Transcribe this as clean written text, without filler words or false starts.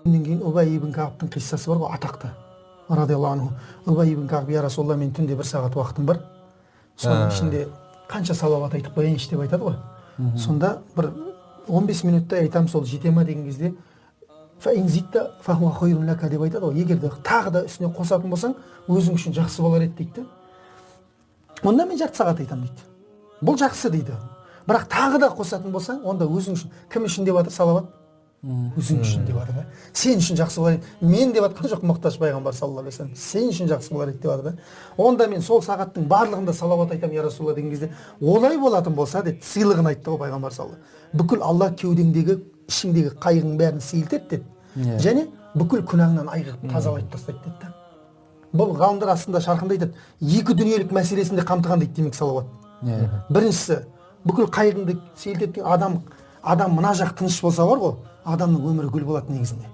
Одан кейін Убай ибн Кағыптың қиссасы бар ғой, атақты, радиаллаху анху. Убай ибн Кағып: «Я Расулалла, мен түнде бір сағат уақытым бар, соның ішінде қанша салауат айтып қояйыншы», – деп айтады ғой. Сонда бір 15 минутта айтамын, сол жете ма деген кезде: «Фа ин зидта фахуа хайрун лака», – деп айтады ғой. Егер де тағы да үстіне қосатын болсаң, өзің үшін жақсы болар еді дейді да. Онда мен жарты сағат айтамын дейді, бұл жақсы дейді. Бірақ тағы да қосатын болсаң, онда өзің үшін. Кім үшін деп жатыр салауат? Өзің үшін деп жатыр да. Сен үшін жақсы болар еді, мен деп жатқан жоқ мұқтаж пайғамбар саллаллаху алейхи вассалам, сен үшін жақсы болар еді деп жатыр да. Онда мен сол сағаттың барлығында салауат айтамын, я Расулалла, деген кезде, олай болатын болса деді, сыйлығын айтты ғой пайғамбар саллаллаху: бүкіл Алла кеудеңдегі, ішіңдегі қайғының бәрін сейілтеді деді және бүкіл күнәңнан айғырып, тазалайды тастайды деді да. Бұл ғалымдар астында шарқында айтады, екі дүниелік мәселесін де қамтыған дейді. Демек, салауат біріншісі бүкіл қайғыңды сейілтеді. Адам мына жақ тыныш болса бар ғой, адамның өмірі гүл болады негізінде.